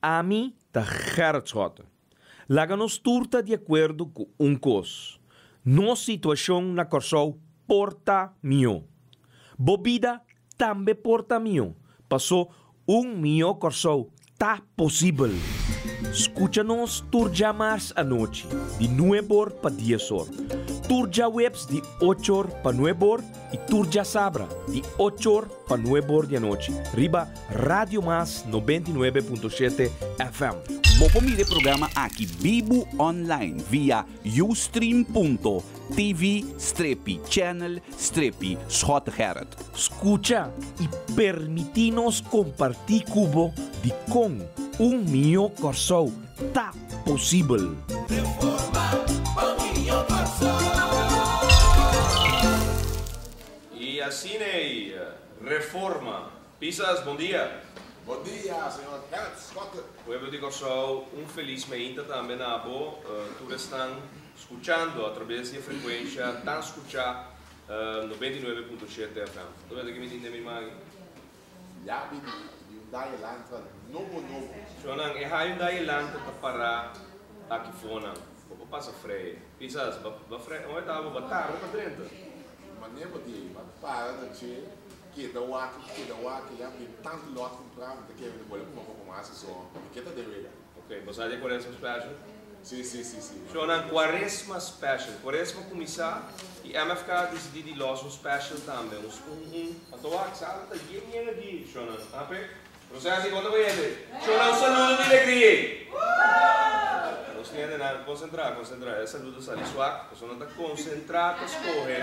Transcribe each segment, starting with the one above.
Ami ta Gerrit Schotte. Laga nos tur ta di akuerdo ku un kos, nos situashon na Kòrsou por ta mihó. Bo bida tambe por ta mihó, pasó un mihó Kòrsou ta posibel. Skucha nos tur djamars anochi di nueb'or pa dies'or, tur djaweps di och'or pa nueb'or i tur djasabra di och'or pa nueb'or di anochi riba Radio Mas 99.7 FM. Bo por mira e programa aki bibu online via ustream.tv strepi channel strepi Schottegerrit. Skucha i permití nos kompartí ku bo dikon un mihó Kòrsou ta posibel. I asina ei, Reforma. Pisas, bon dia. Bon dia, señor Gerrit Schotte. Pueblo di Kòrsou, un felis meinta tambe na bo. Tur esnan skuchando atrabes di e frekuensha tan skuchá 99.7 FM. Ta mester ki mi tin den mi man aki? Yabi di Hyundai Elantra nobo nobo. Shonnan, e Hyundai Elantra ta pará aki fonan. Bo por pasa frei. Pisas, ba ba frei. Ora ta bo ba tarda pa drenta. Manera bo di ei, ba para na dje, keda wak, keda wak, ya mi tin tantu lòt kumprá, mi ta kere mi ta bole kuma poko mas, so mi ke ta den wega. Ok, bo sa di e Cuaresma Special? Si, si, si, si. Shownan Cuaresma Special. Cuaresma cuminsa y MFK a dicidi di los un special tambe. Un, un, un. Anto wak, sala ta yen yen aki, shownan. Ape? Rosesi, con ta bay hende? Shownan, un saludo di alegria ey! Nos tin hendenan, concentra, concentra. E saludo sali swak, pasobra nan ta concentra ta scoge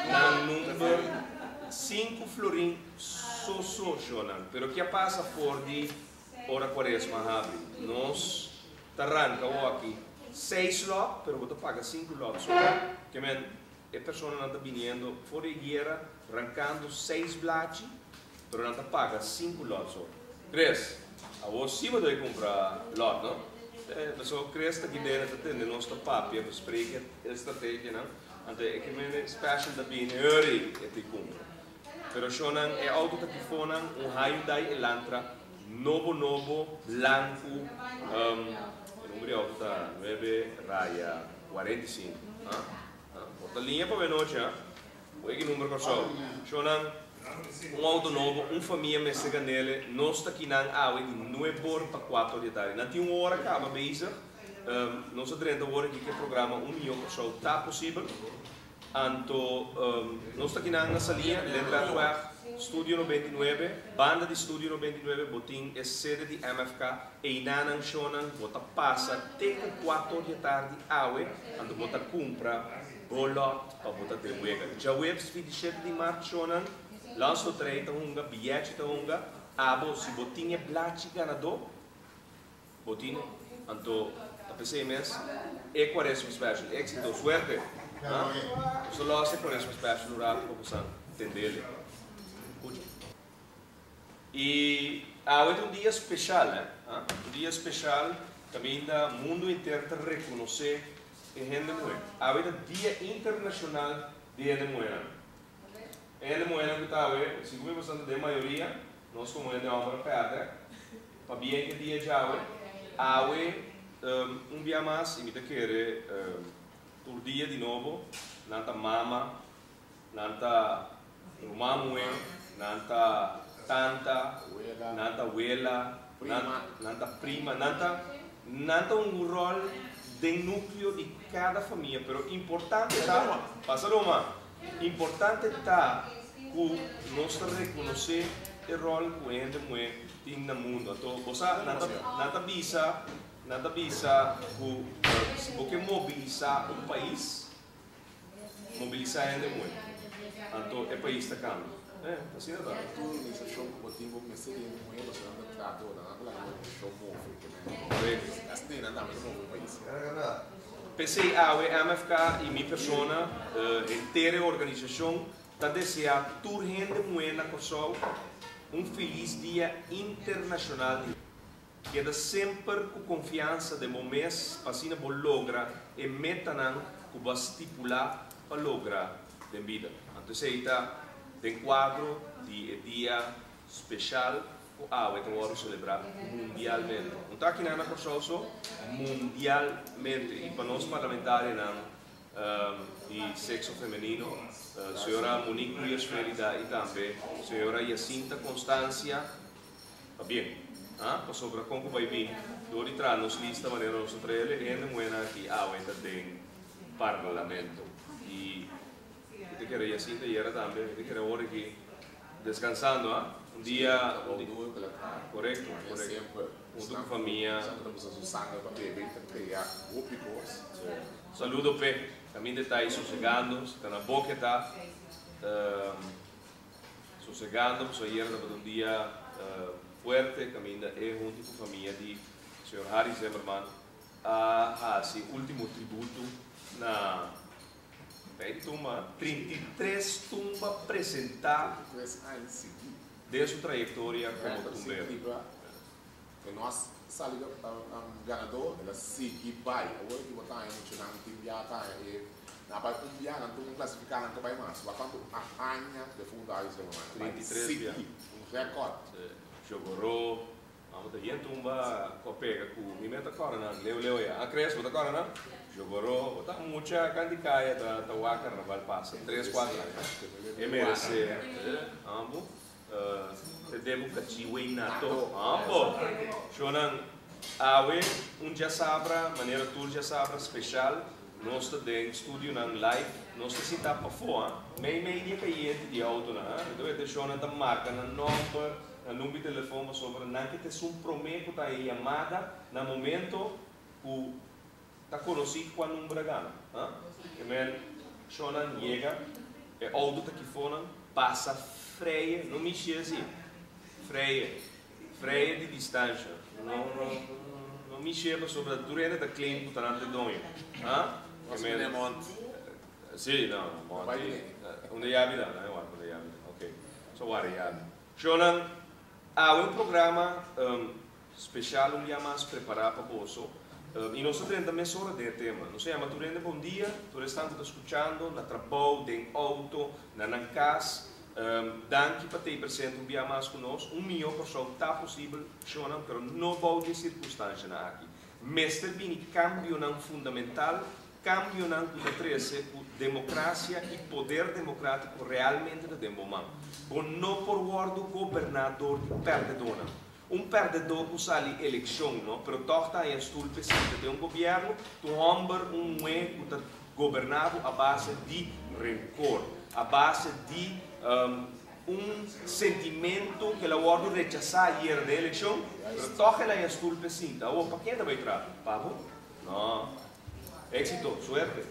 nan number sinku florin so so, shownan. Pero ki a pasa for di Ora Cuaresma habri, nos ta ranca awor-aki seis lot, pero bo ta paga sinku lot so. Ke men, e personanan ta biniendo for di e guera rancando seis blachi, pero nan ta paga sinku lot so. Chris, awor si bo debe cumpra lot, no? Pasobra Chris ta kibera ta tende nos ta papia, bespreken e strategianan, anto e ke men e special ta bini, hurry, e tin cumpra. Pero shonnan, e auto ta kifonan, un Hyundai Elantra, nobo nobo, blanku, e number di auto ta nuebe raya 45, ha? Ha? Por ta liña pa benochi, ha? Oye ki number Kòrsou. Shonnan, un auto nobo, un famia mester ganele, nos ta kinan awe di nuebor pa kuator di e tardi. Nan tin un ora kaba bezig, nos a drenta awor aki ku e programa Un Mihó Kòrsou ta posibel. Anto nos ta kinan na Saliña, Lentredweg, Studio 99, banda di Studio 99 bo tin e sede di MFK, einanan shownan bo ta pasa te ku kuator di e tardi awe, anto bo ta kumpra bo lot pa bo ta den wega. Djaweps 27 di mart shownan, Landsloterij ta hunga, Biyechi ta hunga, abo si bo tin e blachi ganadó, Bo tin anto ta pesey mes e Cuaresma Special. Exito, suerte! Ha? Nos ta los e Cuaresma Special un rato pa bosan tendele. Cucha. Y awe ta un dia special, eh? Ha? Un dia special caminda mundo henter ta reconoce e hende muhe. Awe ta Dia Internacional di Hende Muhenan. E hende muhenan cu ta awe, sigur mi bosan ta den mayoria, nos como hende homber a perde. Pabien e dia djawe, awe un bia mas i mi ta kere tur dia di nobo nan ta mama, nan ta ruman muhé, nan ta tanta, nan ta wela, nan ta prima, nan ta nan ta un ròl den núkleo di kada famia pero importante ta, pasa Roma, importante ta ku nos ta rekonosé e ròl ku e hende muhé tin na mundu. Anto bo sa, nan ta, nan ta bisa, nan ta bisa ku si bo ke mobilisá un pais, mobilisá hende muhé. Anto e pais ta kambia. Eh, asina ta. Tur organisashon ku bo tin bo mester di hende muhé pasobra nan ta trata bo, nan ta laga bo organisashon move. Korekto. Asina nan tambe ta move un pais. P'esei awe MFK i mi persona, henter e organisashon, Ta deseá tur hende muhé na Kòrsou un felis Dia Internashonal di. Keda semper ku konfiansa den bo mes pa asina bo logra e metanan ku bo a stipulá pa logra den bida. Anto esei ta den kuadro di e dia speshal. ku awe ta wòrdu selebrá mundialmente. No ta akinan na Kòrsou so, mundialmente. I pa nos parlamentarionan di sekso femenino, señora Monique Ruiz Férida i tambe señora Jacinta Constancia, Pabien. Ha? Pasobra kon ku bai bin dor di traha nos lista manera nos ta traha el, e hende muhénan aki awe ta den Parlamento. I mi ta kere Jacinta yera tambe, mi ta kere ora aki deskansando, ha? Un dia, un dia. Korekto, korekto. Huntu ku famia. Saludo p'e. Kaminda e ta ei sosegando, si ta na boke ta. Sosegando pasobra ayera tabata un dia fuerte caminda e hunto cu famia di señor Harry Zimmerman a haci ultimo tributo na Rey di Tumba. 33 tumba presenta den su trayectoria como tumbero. E no a sali ganadó, el a sigui bai. Awor aki bo ta haña muchanan tin bia ta haña e nan a bai un bia, nan tur un klasifiká, nan ta bai mas. Wak kuantu aña defuntu Harry Zimmerman a bai sigui, un rèkòrt. Jogoró, amo ta yen tumba ku a pega ku mi meta kòrda nan leu leu ya. A Chris, bo ta kòrda nan? Jogoró, bo ta mucha kanti kaya ta ta wak karnaval pasa tres kuater aña. E meresé, amo. Te debo kachiwei nato. Ambo! Shownan, awe un djasabra manera tur djasabra special, nos ta den studionan live, nos ta sinta pafó, ha? Mei mei di e kayente di e autonan, ha? Mi ta wete shownan ta marka nan nomber, nan number di telefon pasobra nan ke ta esun prome ku ta e yamada na momento ku ta konosí kua number a gana, ha? E men shownan yega, e auto ta kifonan, pasa freie, no mishi asi, freie, freie di distansha, no, no, no mishi pasobra tur hende ta claim ku ta nan ta e doño, ha? E men, si, no, Monty, unda yabi ta? Nan e wak unda yabi ta, ok, so wara yabi. Shownan, awe un programa Special un dia mas prepara pa boso y nos ta drenta mesora den e tema. Nos a yama tur hende bon dia, tur esnan cu ta scuchando na trabou, den auto, na nan cas. Danki pa tei presente un bia mas cu nos. Un miyo Corsou ta posibel, shownan, pero no bou di e circunstancianan aki. Mester bini cambionan fundamental, cambionan cu ta trece cu democracia y poder democratico realmente ta den bo man. Bo no por wordo goberna door di perdedonan. Un pèrdedó ku sali elekshon no, pero tòg ta haña stul p'e sinta den un gobièrnu, ta un hòmber, un muhé ku ta goberná bo a base di renkor, a base di un sentimentu ku el a wòrdu rechasá ayera den elekshon, pero tòg el a haña stul p'e sinta. Awor, pa ken ta bai traha? Pa bo? No. Éksito, suerte.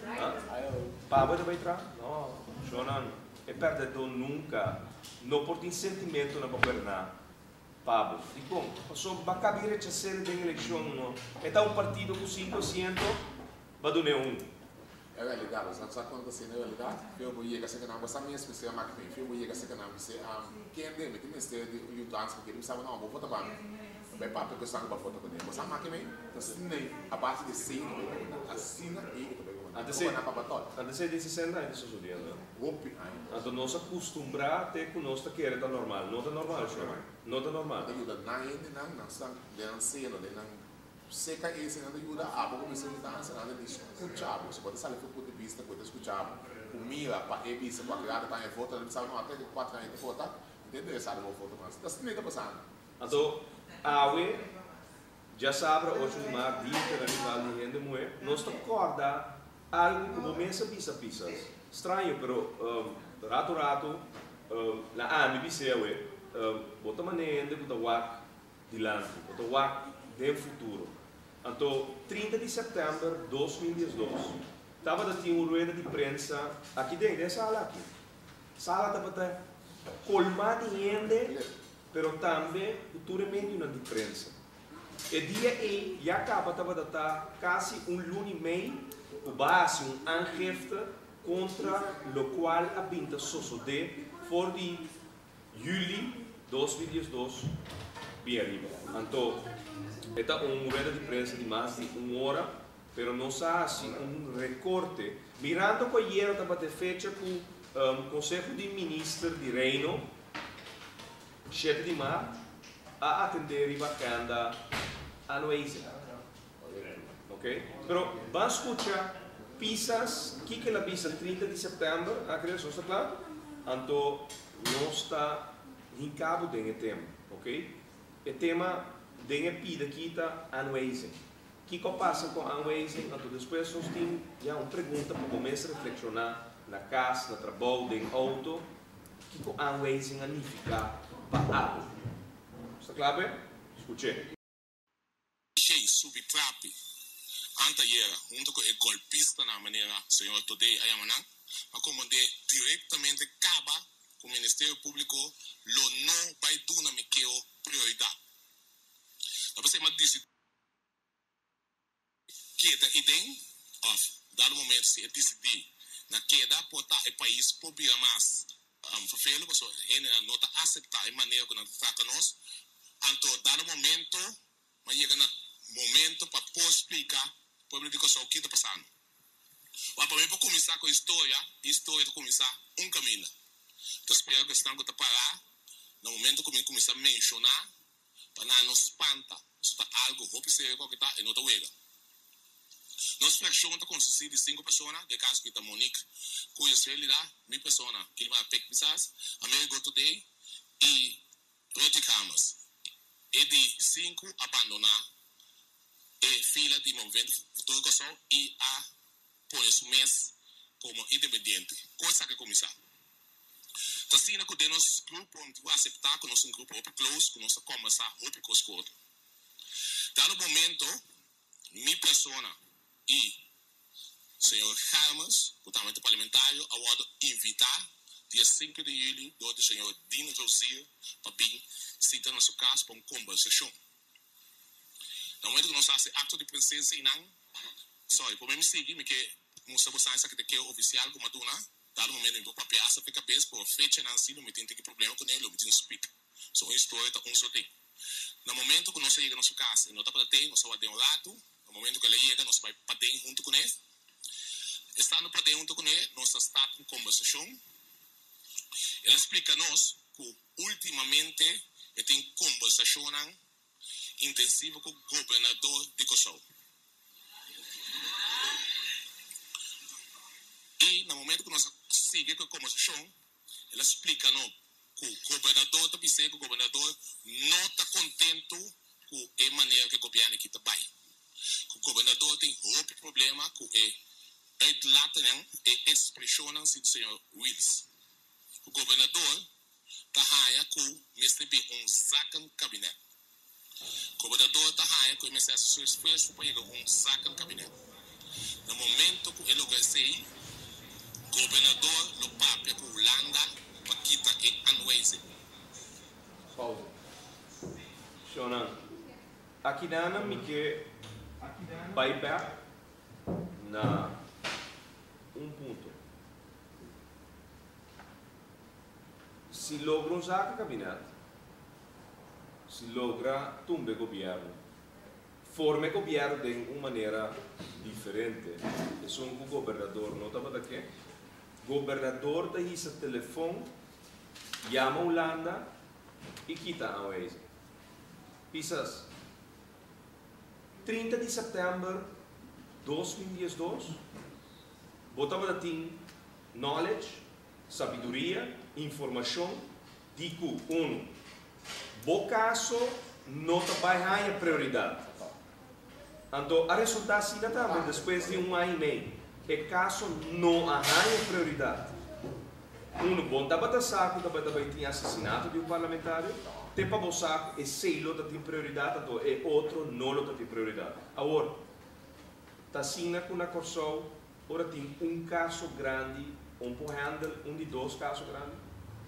Pa bo e ta bai traha? No. Shonnan, e pèrdedó nunka no por tin sentimentunan pa goberná. Pablo, Dikon? Pasobra ba kabi rechas'é den elekshon, no? E ta un partido ku sinku asiento, ba dun'é un. E realidat, bo sa kon ta siendo e realidat? Feo bo yega serka nan, bo sa mes mester a maki mi, feo bo yega serka nan bis'é, Kende, mi tin mester di un yudansa, mi kere bisa bo, no, bo vota pa mi. Ta bai papia ku esnan ku bo a vota kuné. Bo sa maki mi? Ta asina ei, a base di esei ta bai goberná. Asina ei e ta bai goberná. Antes ei den sesenta aña ta sosodiendo. Hopi aña. Anto nos a kustumbrá te ku nos ta kere ta normal. No ta normal, shor. No ta normal. Ta yuda nan hendenan, nan sta den nan seno, den nan seka ese nan ta yuda abo ku mester yudansa, nan ta di skucha bo. Si bo ta sali for punto di bista ku e ta skucha bo, ku mira pa e bisa ku akirá ta taña e voto, nan ta bisa bo no, ata e kuater aña ta vota, mi ta interesá den bo voto mas. Ta asina e ta pasando. Anto awe, djasabra ocho di mart, Dia Internashonal di Hende Muhé, nos ta kòrda Algu ku bo mes a bisa pisas. Straño, pero rato rato na ami bis'é awe, bo ta manera hende ku ta wak dilanti, bo ta wak den futuro. Anto 30 di sèptèmber 2012 tabata tin un rueda di prensa aki den, den e sala aki. Sala tabata kolmá di hende, pero tambe ku tur e medionan di prensa. E dia ei ya kaba tabata ta kasi un luna i mei ku ba hasi un aangifte kontra lokual a bin ta sosodé for di yüli 2012 bin ariba. Anto e ta un rueda di prensa di mas di un ora, pero nos a hasi un rekorte mirando ku ayera tabata e fecha ku Konseho di Minister di Reino, shete di mart. a atendé riba agenda aanwijzing. Ok? Pero ban skucha Pisas kiko el a bisa 30 di sèptèmber, a kere nos ta kla? Anto nos ta hinka bo den e tema, ok? E tema den e pida aki ta aanwijzing. Kiko a pasa ku aanwijzing? Anto despues nos tin ya un pregunta pa bo mes reflekshoná na kas, na trabou, den outo, kiko aanwijzing a nifiká pa abo? Nos ta kla p'e? Skuch'é. Shey subi trapi antayera hunto ku e golpistanan manera señor Todey a yama nan, a komand'é direktamente kaba ku Ministerio Públiko lo no bai duna mi keo prioridat. Ta p'esei mi a disidí keda iden òf dado momento si e disidí na keda por ta e pais por bira mas vervelu pasobra hendenan no ta aseptá e manera ku nan ta trata nos. Anto dado momento mi a yega na momento pa por splika pueblo di Kòrsou ki ta pasando. Wak pa mi por kuminsá ku historia, historia ta kuminsá un kaminda. Mi ta spera ku esnan ku ta pará na momento ku mi kuminsá menshoná pa nan no spanta, pasobra ta algu hopi serio ku ta e no ta wega. Nos frakshon ta konsistí di sinku persona, den kaso ki ta Monique Cuyes Relida, mi persona, Gilmar Pek Pisas, Amerigo Todey i Ruthy Kamers. E di sinku a bandoná e fila di Movimento Futuro Kòrsou i a pone su mes komo independiente. Kon esaki a kuminsá? Ta asina ku den nos grupo no tin ku aseptá ku nos ta un grupo hopi close, ku nos ta kòmbersá hopi kos ku otro. Dado momento, mi persona i señor Hermes, ku tambe ta parlamentario, a wòrdu invitá dia sinku di yüli dor di señor Dean Rozier pa bin sinta na su kas pa un kombersashon. Na momento ku nos hasi akto di presensia einan, sorry, promé mi sigui, mi ke mustra boso esaki ta keo ofisial ku mi a duna. Dado momento mi por papia hasta fe cabes, pero fechanan si lo mi tin tiki problema cune, lo mi tin speak. So un historia ta un so tin. Na momento cu nos a yega na su cas e no tabata tey, nos a wak den un rato, na momento cu el a yega nos a bay paden hunto cune. Estando paden hunto cune nos a start un combersacion. El a splica nos cu ultimamente e tin combersacionnan intensivo cu gobernador di Corsou. I na momento ku nos a sigui ku e kombersashon, el a splika no ku gobernador ta bis'é ku gobernador no ta kontentu ku e manera ku e gobièrnu aki ta bai. Ku gobernador tin hopi problema ku e uitlatingnan, e ekspreshonnan si señor Wiels. Ku gobernador ta haña ku mester bin un zakenkabinet. Gobernador ta haña ku e mester hasi su esfuerso pa yega un zakenkabinet. Na momento ku e logra esei, gobernador lo papia ku Hulanda pa kita e aanwijzing. Pauze. Shonnan, Akinan mi ke bai bek na un punto. Si logra un zakenkabinet, si logra tumba e gobierno, forma e gobierno den un manera diferente, esun cu gobernador no tabata ke. Gobernador ta hisa telefon, yama Hulanda y kita aanwijzing. Pisas, 30 di september 2012, bo tabata tin knowledge, sabiduria, informacion di cu, unu, bo caso no ta bay haña prioridad. Anto a resulta asina tambe despues di un aña y mei, e caso no a haña prioridad. Unu, bo tabata sa cu tabata bay tin asesinato di un parlamentario, te pa bo sa cu esey lo ta tin prioridad, anto e otro no lo ta tin prioridad. Awor, ta asina cu na Corsou Ora tin un caso grandi, un por handle un di dos caso grandi?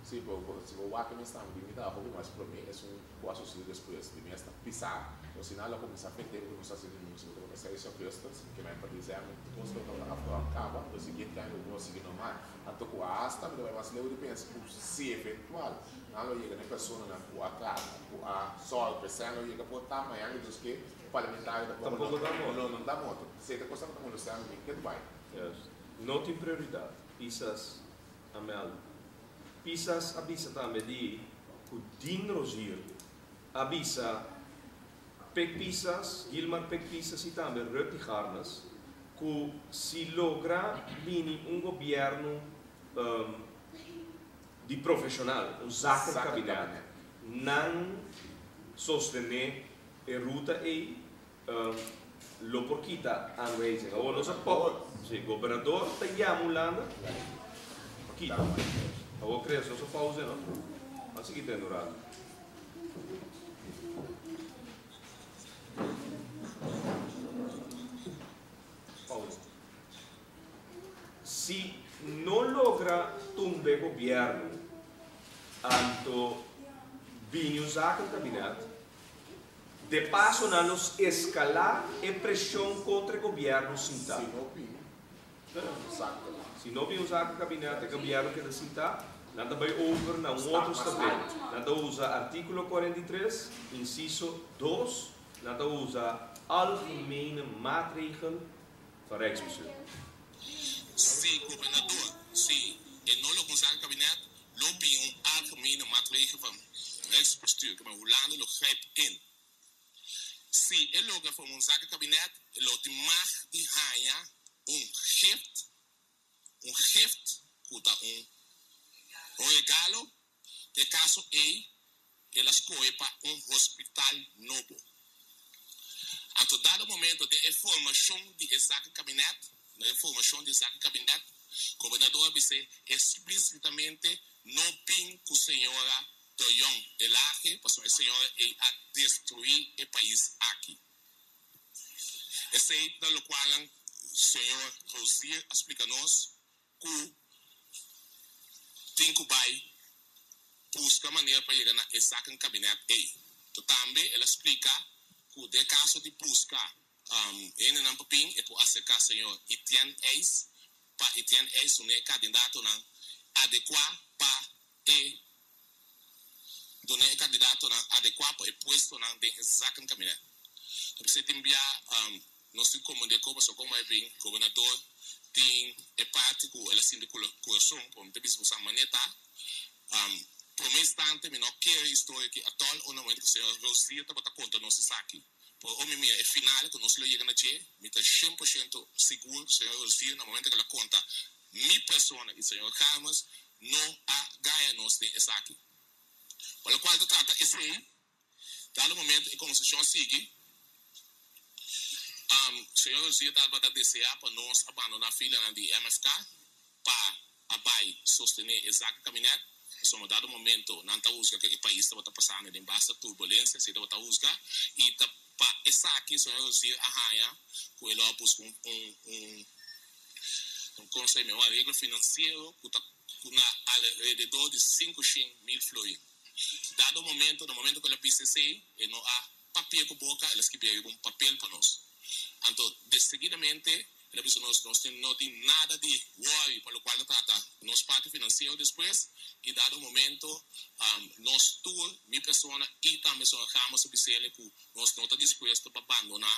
Sí, pero si bo wak e mes tambe di mi ta hopi mas prome esun ku a sucede despues. Di mes ta pisa, pero si nan lo cuminsa afecta ku nos ta haci denuncia, bo tabata 6 augustus, ke men pa december, tur cos lo tabata afgerond caba, pero siguiente aña lo sigui normal. Anto ku hasta mi ta bai mas leu di pensa ku si eventual nan lo yega na e personanan ku a trata, ku a sòru pa esei lo yega por ta mañana di Dios ke parlamentario tampoco no no ta moto. Si e ta cosa ku ta molestia mi, ke ta bai? Juist. No tin prioridad. Pisas a melda. Pisas a bisa tambe di ku Dean Rozier. a bisa Pik Pisas, Gilmar Pik Pisas i tambe Rutty Harnes ku si logra bini un gobièrnu di profeshonal, un zakenkabinet, nan sostené e ruta ei lo por kita aanwijzing. Awor nos a pop, si gobernador ta yama Hulanda pa kita. Awor Chris, nos a pauze no? A sigui tende un rato. Pauze. Si no logra tumba e gobierno, anto bini un zakenkabinet. De paso nan lo escala e presion contra e gobierno sinta. Si no bin un zakenkabinet. Si no bin un zakenkabinet e gobierno keda sinta, nan ta bay over na un otro stapé. Nan ta usa articulo 43, inciso dos, nan ta usa Algemene Maatregel van Rijksbestuur. Si gobernador, si e no logra un zakenkabinet, Lo bin un algemene maatregel van Rijksbestuur, ke men Hulanda lo grijp in. Si e logra forma un zakenkabinet, e lo tin mag di haña un gift, un gift ku ta un un regalo. Den e kaso ei, el a skohe pa un hospital nobo. Anto dado momento den e formashon di e zakenkabinet, na e formashon di e zakenkabinet, gobernador a bis'é eksplísitamente no bin ku señora De Jong Elhage pasobra e señora ei a destruí e pais aki. Esei ta lokualnan señor Rozier a splika nos ku tin ku bai buska manera pa yega na e zakenkabinet ei. To tambe el a splika ku den kaso di buska hendenan pa bin e por aserká señor Etienne Eis pa Etienne Eis duna e kandidatonan adekuá pa e duna e kandidatonan adekuá pa e puestonan den e zakenkabinet. Ta p'esei tin bia nos tin komprendé kon pasobra kon bai bin gobernador tin e parti ku el a sinti ku kurason por mi ta bisa ku sa manera ta. Prome instante mi no kere historia aki atòl unda momento ku señor Rozier tabata konta nos esaki. Por omi mira e final ku nos lo yega na dje mi ta 100% sigur ku señor Rozier na momento ku el a konta mi persona i señor Garmes no a gaña nos den esaki. Pa lokual ta trata esei Dado momento e conversacion a sigui. Señor Rozier tabata desea pa nos a bandona filanan di MFK pa a bay sostene e zakenkabinet, pasobra dado momento nan ta huzga cu e pais tabata pasando den basta turbulencia, esey tabata huzga, y ta pa esaki señor Rozier a haya cu e lo a busca un un un con se un areglo financiero cu ta na alrededor di 500.000 florin. Dado momento, na momento ku el a bisa esei, e no a papia ku boka, el a skibia riba un papel pa nos. Anto, deseguidamente, el a bisa nos, nos tin no tin nada di wòri pa lokual ta trata nos parti finansiero despues, i dado momento, nos tur, mi persona i tambe señor Ramos a bis'el ku nos no ta dispuesto pa bandoná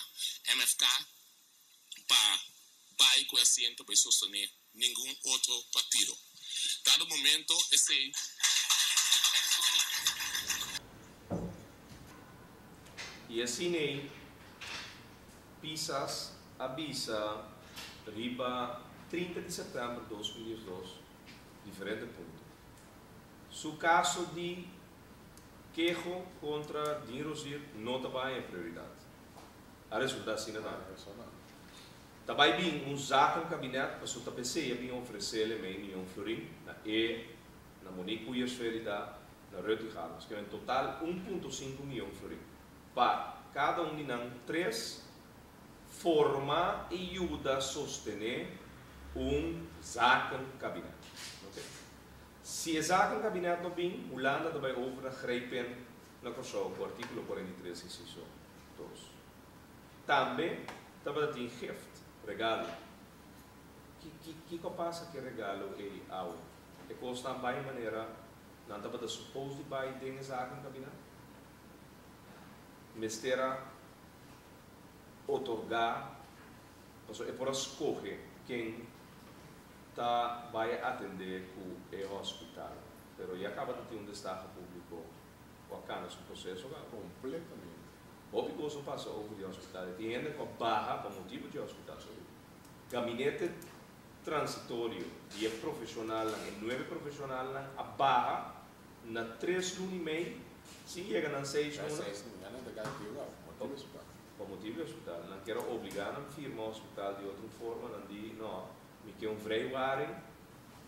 MFK pa bai ku e asiento bai sostené ningun otro partido. Dado momento esey. I asin'ey Pisas a bisa riba 30 di sèptèmber 2012 diferente punto. Su kaso di keho kontra Dean Rozier no ta baña prioridat. A resultá asina tambe. Ta bai bin un zakenkabinet pasobra ta p'esei a bin ofresele mei miyon florin na e, na Monique Poeiers-Verida, na Rutty Garmers. Kende en total 1.5 miyon florin pa kada un di nan tres forma i yuda sostené un zakenkabinet. Ok. Si e zakenkabinet no bin, Hulanda ta bai over na grijpen na Kòrsou ku artíkulo 43 insiso 2. Tambe tabata tin gift, regalo. Ki, ki, kiko a pasa ku e regalo ei awe? E kosnan a bai manera nan tabata supos di bai den e zakenkabinet? Mester a otorgá, pasobra e por a skohe ken ta bai atendé ku e hospital, pero ya kaba ta tin un destaho públiko. ku a kana su proseso kaba. Kompletamente. Hopi kos a pasa over di hospital. E tin hende ku a baha pa motibu di hospital. Gabinete transitorio di e profeshonalnan, e nuebe profeshonalnan a baha na tres luna i mei sin yega nan seis luna. Seis luna, nan ta gana tio gau, motibu di hospital. Pa motibu di hospital. Nan kier a obligá nan firma hospital di otro forma, nan di no, mi ke un vrijwaring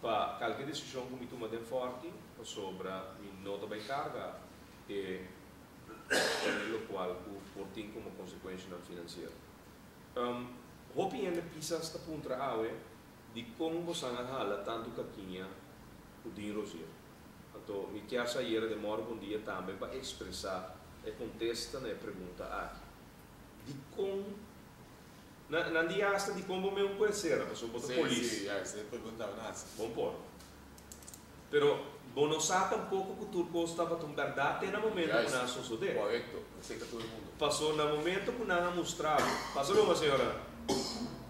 pa kalke desishon ku mi tuma den Fòrti pasobra mi no ta bai karga e lokual ku por tin komo konsekuenshanan finansiero. Hopi hende kisas ta puntra awe dikon bosan a hala tantu kakiña ku Dean Rozier. Anto mi kier sa ayera den mòrgo un dia tambe pa ekspresá e kontesta na e pregunta aki. Dikon Na nan di hasta dikon bo meu ku e sera pasobra bo ta polis. Sí, sí, ya esei pregunta bo na hasi. Bon por. Pero bo no sa tampoko ku tur kos tabata un bèrdat te na momento ku nan a sosodé. Korekto, esei ta tur e mundu. Paso na momento ku nan a mustra bo, pasa luma señora,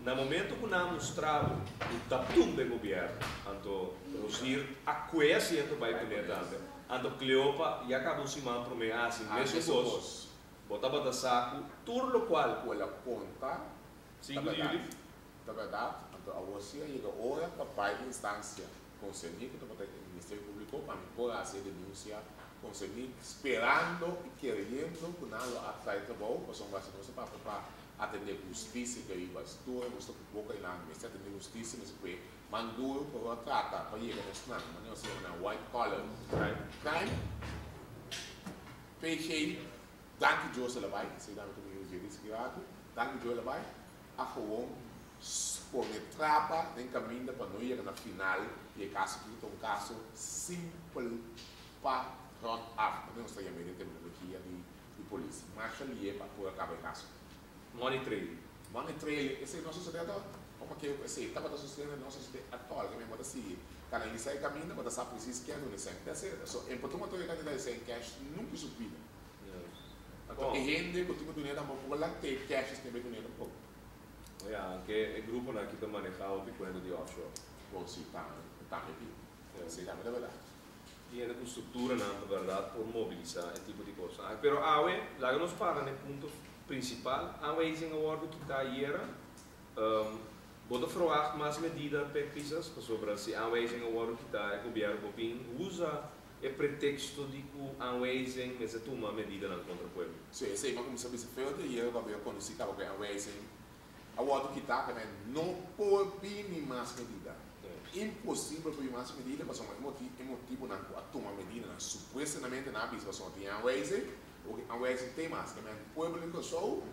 na momento ku nan a mustra bo ku ta tumba e gobièrnu, anto Rosier a kue asiento bai kuné tambe, anto Cleopa ya kaba un siman promé a hasi mesun kos, bo tabata sa ku tur lokual. Ku el a konta ta bèrdat. Ta bèrdat, anto awor si a yega ora pa bai di instansia konserní ku tabata e Ministerio Públiko pa mi por hasi e denunsia konserní sperando i kereyendo ku nan lo a trae trabou pasobra si nos ta papia pa atendé hustisia ke riba tur nos ta ku boka i nan mester atendé hustisia mester pue man duru pa por trata pa yega na esnan manera nos ta yama nan white collar crime. PG, Danki Dios el a bai, esei tambe ta mi usa di rato, danki Dios el a bai. A gewoon pone trapa den caminda pa no yega na final di e caso aki ta un caso simpel pa rond af, manera nos ta yama den terminologia di di polis. Masha lié pa por a caba e caso. Money trail. Money trail, esei no a sucede ato? Como ke esei tabata sucediendo no a sucede atol, ke mi bo ta sigui canalisa e caminda bo ta sa precies ken duna e cen. That's it. So, en por tuma tur e cantidad di cen cash nunca su bida. Anto e hende ku tin ku dun'é tampoco por laga te cash esei bai dun'é tampoco. O ya, anke e gruponan aki ta maneha hopi kuenta di offshore. Bon si, tambe tin. Esei tambe ta bèrdat. Tin hende ku strukturanan pa bèrdat por mobilisá e tipo di kosnan aki. Pero awe, laga nos para na e punto prinsipal. Aanwijzing a wòrdu kitá ayera. Bo ta ferwagt mas medida p'e kisas? Pasobra si aanwijzing a wòrdu kitá e gobièrnu por bin usa E pretexto di cu aanwijzing mester tuma medidanan contra pueblo. Sí, esey mi a cuminsa bisa feo di ayer cu a bira conoci caba cu e aanwijzing a wordo kita cu men no por bini mas medida. Imposibel por bini mas medida pasobra e motibo e motibonan cu a tuma medidanan supuestamente nan a bisa pasobra tin aanwijzing, awor ki aanwijzing tin mas ke men pueblo di Kòrsou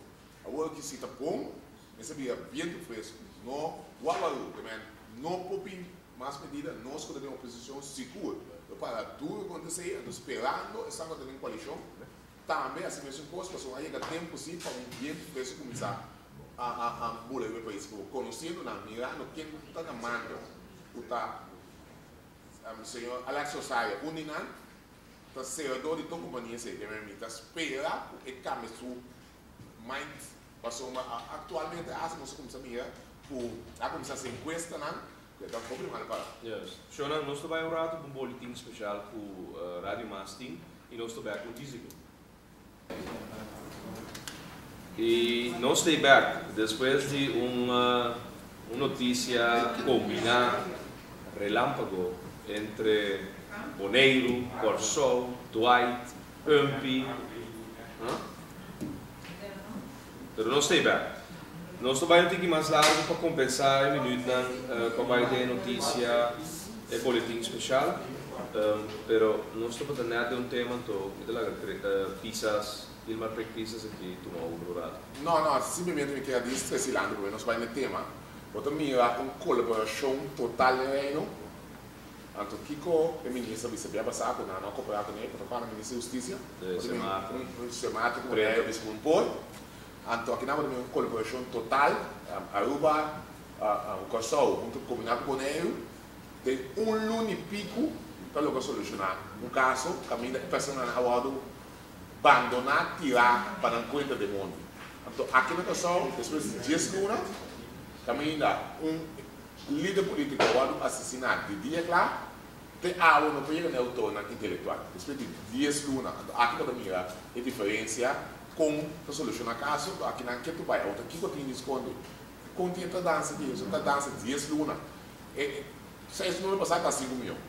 awor ki si ta bon mester bira bientu fresco no wawaru ke men no por bini Mas medida, nos ku ta den oposishon sigur lo para duru kontra esei, anto sperando esnan ku ta den koalishon tambe hasi mesun kos, pasobra a yega tempu si pa un bientu fresku kuminsá a bula riba e pais. Ku konosiendo nan, mirando ken ta na mando, ku ta señor Alex Rosario, un di nan ta serador di tur kompania esei, ke mi ta spera ku e kambia su mind, pasobra aktualmente asta nos a kuminsá mira ku a kuminsá hasi enkuestanan. Ke ta hopi mal para. Yes. Shownan, nos ta bai un rato pa un boletin special ku Radio Mas tin y nos ta bek un dizigi. Y nos ta bek despues di un un noticia combina relampago entre Boneiru, Kòrsou, Dwight, Umpy. Huh? Pero nos ta bek. Nos ta bai un tiki mas largu pa kompensá e minütnan ku a bai den e notisia, e boletin speshal. Pero nos tabata nèt den un tema, anto mi ta laga Pisas, Gilmar Pek Pisas aki tuma over un ratu. No, no, simplemente mi kier a dis Tresilando promé nos bai na e tema. Bo ta mira un kolaborashon total den Reino. Anto kiko e minister a bisa bia pasá ku nan no a koperá kuné, ku ta kòrda minister di hustisia? Bo ta mira un Sint Maarten a bisa ku un por. Anto aki nan bo ta mira un kolaborashon total, Aruba, Kòrsou huntu kombiná ku Boneiru, den un luna i piku ta logra solushoná un kaso kaminda e personanan a wòrdu bandoná, tirá pa nan kuenta den mondi. Anto aki na Kòrsou despues di dies luna kaminda un lider polítiko a wòrdu asesiná di dia kla. Te awe no por yega na e outornan intelektual. Despues di dies luna, anto aki bo ta mira e diferensia kon ta solushoná kaso, anto aki nan ke tur bai. Awor ta kiko tin di skonde? Kon tin e tardansa aki? Esun tardansa dies luna. E seis luna pasá ta sinku mion.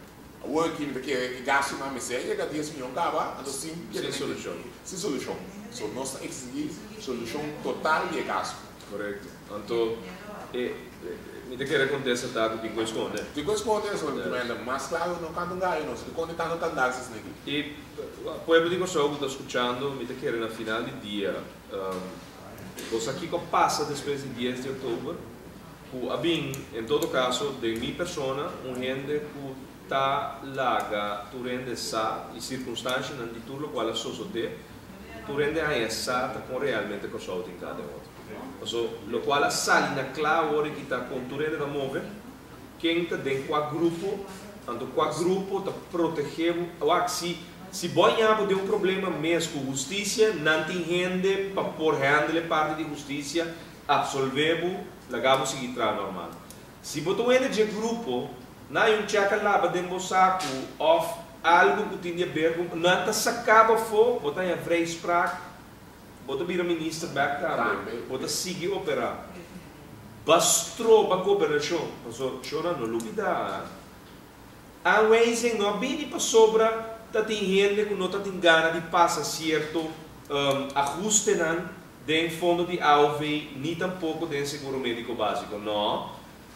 Awor aki mi ta kere e gastunan mester a yega dies mion kaba, anto sin Sin solushon. Sin solushon. So nos ta eksigí solushon total di e kaso. Korekto. Anto e mi ta kere kontesta ta ku tin ku eskonde. Tin ku eskonde, so mi ta mas klaro no kanta un gayo nos dikon di tantu tandansa esaki. E pueblo di Kòrsou ku ta skuchando mi ta kere na final di dia bo sa kiko a pasa despues di dies di òktober ku a bin en todo kaso den mi persona un hende ku ta laga tur hende sa i sirkunstanshanan di tur lokual a sosodé tur hende haña sa ta kon realmente Kòrsou tin kada otro. Paso lokual a sali na kla awor e kita kon tur hende ta move, ken ta den kua grupo, anto kua grupo ta protegé bo. Wak, si si bo haña bo den un problema mes ku hustisia, nan tin hende pa por handle e parti di hustisia, absolvé bo, laga bo sigui traha normal. Si bo ta un hende dje grupo, nan hay un chèk a laba den bo saku òf algu ku tin di aber ku nan ta saka bo afó, bo ta haña vrijspraak. Bo ta bira minister bek tambe. Bo ta sigui opera. Ba stroba gobernashon. Paso shona no lubida. Aanwijzing no a bini pasobra ta tin hende ku no ta tin gana di pasa sierto ahustenan den fondo di aov ni tampoko den seguro mediko basiko. No.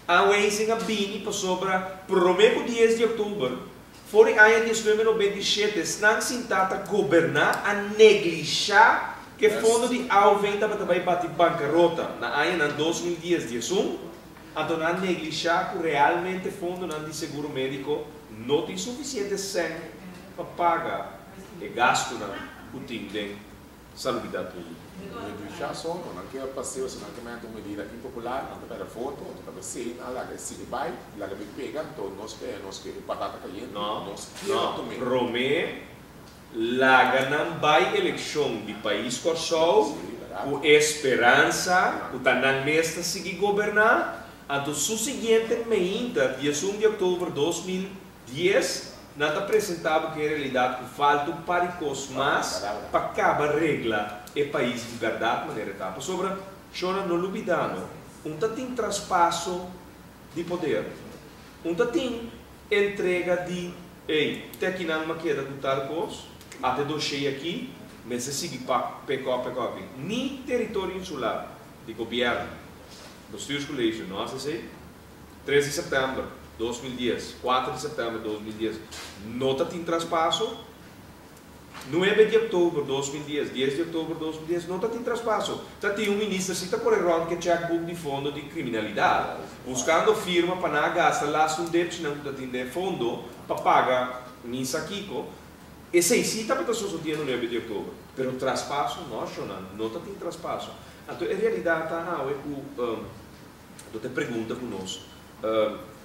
Aanwijzing a bini pasobra prome ku dies di oktober for di aña 1997 esnan sintá ta goberná a neglishá ku e fondo di aov tabata bai bati bankarota na añanan 2010, 11, anto nan a neglishá ku realmente fondonan di seguro médiko no tin sufisiente sèn pa paga e gastunan ku tin den Salubridat públiko. Neglishá so, no nan ke paseo si nan ke mete un medida impopular, nan ta pèrdè voto, anto ta besei nan laga e sigui bai, laga bin pega, anto nos p'e nos ke e patata kayente, No, nos kier no, tum'é. promé laga nan bai elekshon di pais Kòrsou Sí, bèrdat. ku e speransa ku ta nan mes ta sigui goberná, anto su siguiente meinta, 11 di òktober 2010, Nan ta presentá bo ku e realidat ku falta un par di kos mas pa kaba regla e pais di bèrdat manera e ta. Pasobra, shona, no lubidá no, un ta tin traspaso di poder, un ta tin entrega di, ey, te akinan m'a keda ku tal kos, ata e doshé aki, mester sigui pa pekò pekò aki. Ni teritorio insular di gobièrnu, Bestuurscollege, no hasi esei. Tres di sèptèmber 2010, kuater di sèptèmber 2010 no ta tin traspaso, Nuebe di òktober 2010, 10 di òktober 2010 no ta tin traspaso. Ta tin un minister si ta kore rònt ku e chèkboek di fondo di kriminalidat, buskando firma pa nan a gasta last un depchinan ku ta tin den e fondo pa paga misa kiko. Esei si tabata sosodiendo nuebe di òktober, pero traspaso no, shonnan, no ta tin traspaso. Anto e realidat ta awe ku. Anto ta e pregunta ku nos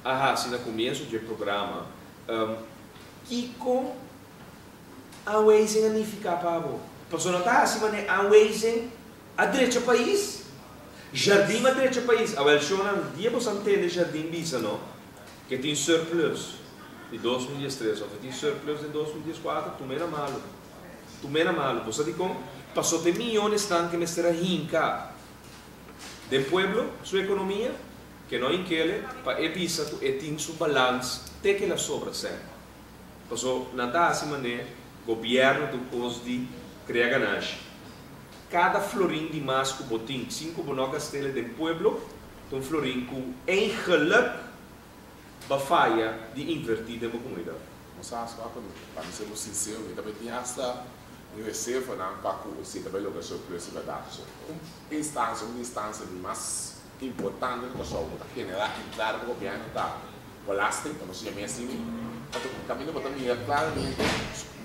a hasi na komienso dje programa, Kiko aanwijzing a nifiká pa bo? Pasobra nan ta hasi manera aanwijzing a drecha pais. Jardim a drecha pais. Awel shownan, dia boso a ntende Jardim bisa no ke tin surplus di 2013 of e tin surplus den 2014, tum'é na malu. Tum'é na malu. Bo sa dikon? Pasobra ta e miyonesnan ke mester a hinka Den pueblo su economia ke no inkele pa e bisa ku e tin su balans te ke la sobra sèn. Paso nan ta hasi mané gobierno ta un kos di krea ganashi. Kada florin di mas ku bo tin sin ku bo no gastele den pueblo ta un florin ku eigenlik ba faya di inverti den bo komunidat. Bo sa swa ku pa mi ser bo sinsero mi ta bai tin hasta mi reservanan pa ku si ta bai logra surplus di bèrdat. So un instansia, un di instansia di mas importante na Kòrsou ku ta generá entrada pa gobièrnu ta belasting, pa nos yam'é asina. Anto kaminda bo ta mira klaramente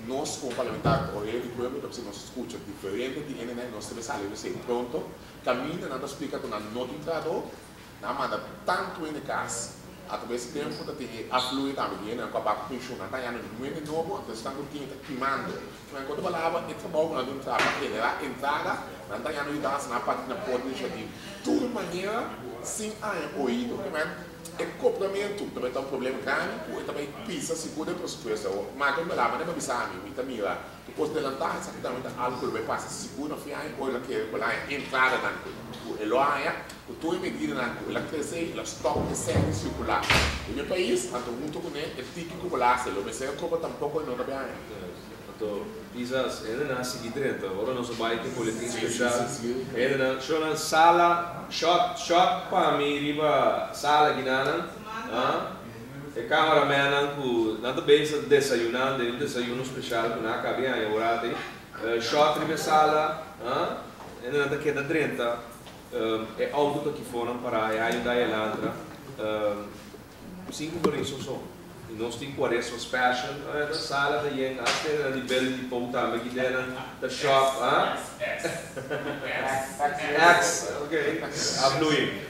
nos komo parlamentario orea di pueblo ta bisa nos skucha diferente di hendenan i nos ta bai sali esei pronto. Kaminda nan ta splika ku nan no tin trahadó, nan a manda tantu hende kas. Atraves di tempu ta tin e aflui tambe di hendenan ku a bak penshun. Nan ta hañando niun hende nobo, anto esnan ku tin ta kimando. Kiman ku otro palabra, e trabou ku nan tin traha pa generá entrada, nan ta hañando yudansa, nan a parti na por di di tur manera sin haña oido. Kiman e kobramentu ta bai ta un problema grandi ku e ta bai pisa sigur den presupuesto. Awor, maka un palabra, nan a bisa mi, mi ta mira ku kos delantá, esaki tambe ta algu ku lo bai pasa sigur na fin aña, ora lo kere ku el haña entradanan ku e lo haña. Ku tur e medidanan ku el a krese i el a stòp e sèn di sirkulá den e pais, anto huntu kuné e tiki ku belasting lo mester a koba tampoko e no ta bin haña. Anto kisas hendenan a sigui drenta ora nos a bai ku e boletin speshal. Hendenan, shownan sala, shot, shot pa mi riba sala ginanan, ah, e kameramennan ku nan ta bezig desayunan den un desayuno speshal ku nan a kabi haña ora atei, shot riba e sala, ah, hendenan ta keda drenta. E auto ta kifonan para e ayuda e lantra sinku florin so so y nos tin cuaresma special ta sala ta yen hasta e nan di building di pou tambe ki den ta shop ha X ok a bloei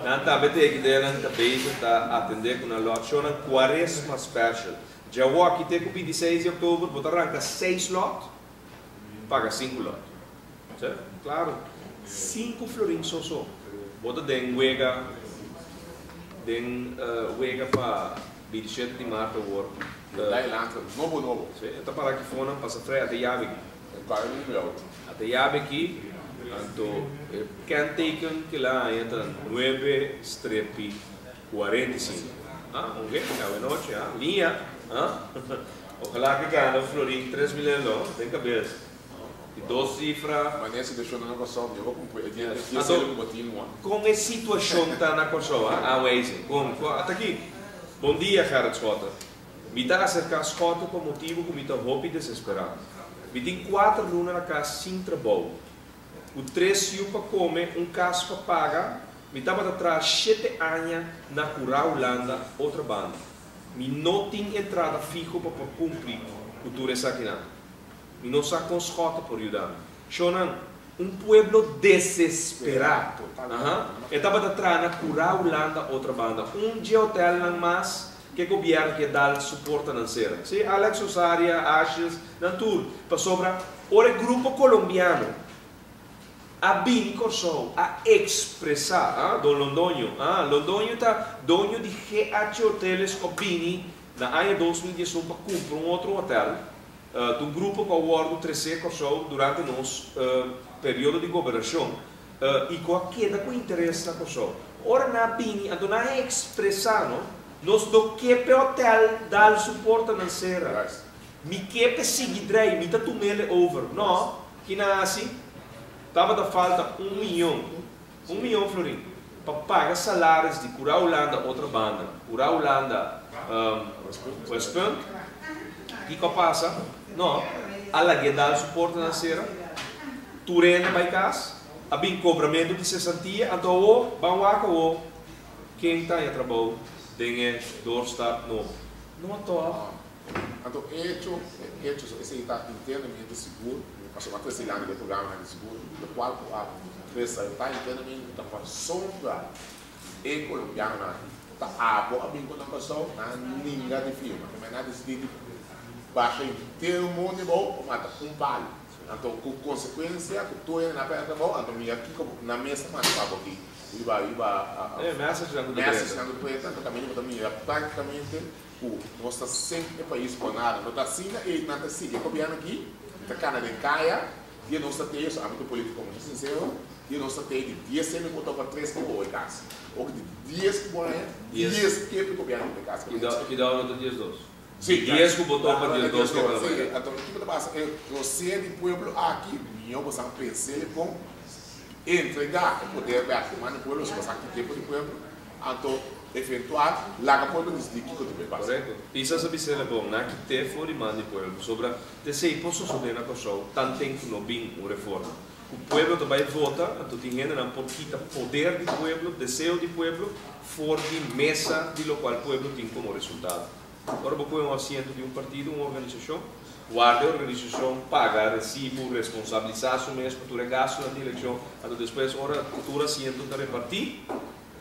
nan tambe te ki den nan ta bezig ta atende cu nan lot shownan cuaresma special djawoki te cu 26 di october bo ta ranca 6 lot paga 5 lot. Sè, klaro. Sinku florin so so. Bo ta den wega, den wega pa bintishete di mart awor. Dai lantra nobo nobo. Si, e ta para aki fonan pasa frei ata yabi aki. E kare di mi auto. Ata yabi aki, anto e kenteken ku el a haña ta nuebe strepi 45. Ah, oke, awe nochi, ah, liña, ah. Ojalá ke gana florin 3000 elo den kabes. Di dos sifra. Manera e situashon ta na Kòrsou, mi a kumpra e dia e dia selo ku bo tin wak. Kon e situashon ta na Kòrsou a aanwijzing? Kon? Kon? Ata aki. Bon dia Gerrit Schotte. Mi ta aserká Schotte pa motibu ku mi ta hopi desesperá. Mi tin kuater luna na kas sin trabou. Ku tres yu pa kome, un kas pa paga, mi tabata traha shete aña na Kurá Hulanda, otra banda. Mi no tin entrada fiho pa por kumpli ku tur esakinan. Mi no sa kon Schotte por yuda mi. Shownan, un pueblo desesperá. Aha. E tabata traha na Curá Hulanda otra banda. Un dje hotelnan mas ke gobièrnu ke dal su portanan sera. Sí, Alex Osaria, Ashes, nan tur. Pasobra ora e grupo kolombiano a bini Kòrsou a ekspresá, ah, Don Londoño, ah, Londoño ta doño di GH Hoteles ku a bini na aña 2011 pa kumpra un otro hotel. Ta un grupo ku a wòrdu tresé Kòrsou durante nos periodo di gobernashon i ku a keda ku interes na Kòrsou. Ora nan a bini anto nan a ekspresá no, nos no ke p'e hotèl dal su portanan sera. Mi ke p'e sigui drei, mi ta tum'ele over. No, ki nan a hasi? Tabata falta un miyon, un miyon florin, pa paga salaris di Cura Hulanda otra banda, Cura Hulanda Westpunt. Kiko a pasa? No, a lag'é dal su portanan sera, tur hende bai kas, a bin kobramentu di sesantia, anto awor ban wak awor ken ta haña trabou den e doorstart nobo. No tòg. Anto echo, e echo, so esei ta internamente sigur, pasobra a trese dilanti den programanan di sigur, lokual ku a resaltá internamente ta pasobra e kolombianonan aki ta abo a bin ku nan Kòrsou, nan a ninga di firma, ke men a disidí di basha henter un monte abou pa mata un palu. Anto ku konsekuensia ku tur hende nan a pèrdè trabou, anto mira kiko nan mes a manda pa abo aki riba riba message nan ku ta preta, anto kaminda bo ta mira praktikamente Ku nos ta sink e pais por nada. No ta asina e nan ta sigui e gobierno aki, mi ta kana den kaya, dia nos ta tei, so ámbito politico mucho sincero, dia nos ta tei di dies semi ku bo topa tres ku bo e kas. Oki di dies ku bo haña, dies kepi gobierno ku bo e kas. Ki dau no ta dies dos? Si, Dies ku bo topa dies dos ke ta Si, anto kiko ta pasa? E rosea di pueblo aki, mihó bo san pens'é kon entregá e poder bèk den man di pueblo, so bo san ki tempu di pueblo. Anto eventual laga pueblo disidí kiko ta bai pasa. Korekto. Pisa sa bis'el bon, nan kit'é for di man di pueblo, pasobra t'esei por sosodé na Kòrsou tanten ku no bin un reforma. Ku pueblo ta bai vota, anto tin hendenan por kita poder di pueblo, deseo di pueblo, for di mesa di lokual pueblo tin komo resultado. Ora bo kohe un asiento di un partido, un organisashon, warda e organisashon paga resibu, responsabilisá su mes pa tur e gastunan di elekshon, anto despues ora tur asiento ta repartí,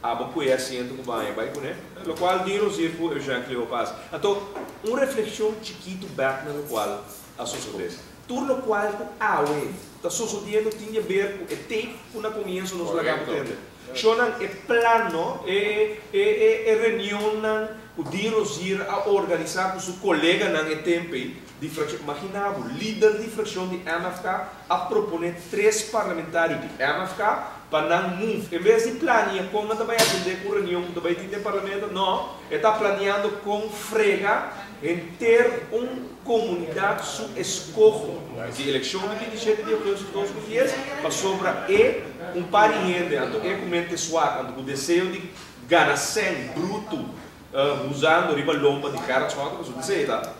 Abo ku e asiento ku baña bai kuné, lokual di Rozier ku Eugène Cleopas. Anto, un reflekshon chikitu bèk na lokual a sosodé. Tur lokual ku awe ta sosodiendo tin di aber ku e tape ku na komienso nos laga bo tende. Shonnan, e plan no, e e e e reunionnan ku Dean Rozier a organisá ku su koleganan e tempu ei di frakshon. Imaginá bo, lider di frakshon di MFK a proponé tres parlamentario di MFK pa nan move. En bes di plania kon nan ta bai atendé ku reunion ku ta bai tin den parlamento, no, e ta planiando kon frega henter un komunidat su eskoho di elekshon di 27 di augustus 2010, pasobra e un par di hende, anto e ku mente swak, anto ku deseo di gana sèn brutu usando riba lomba di Gerrit Schotte, pasobra desei ta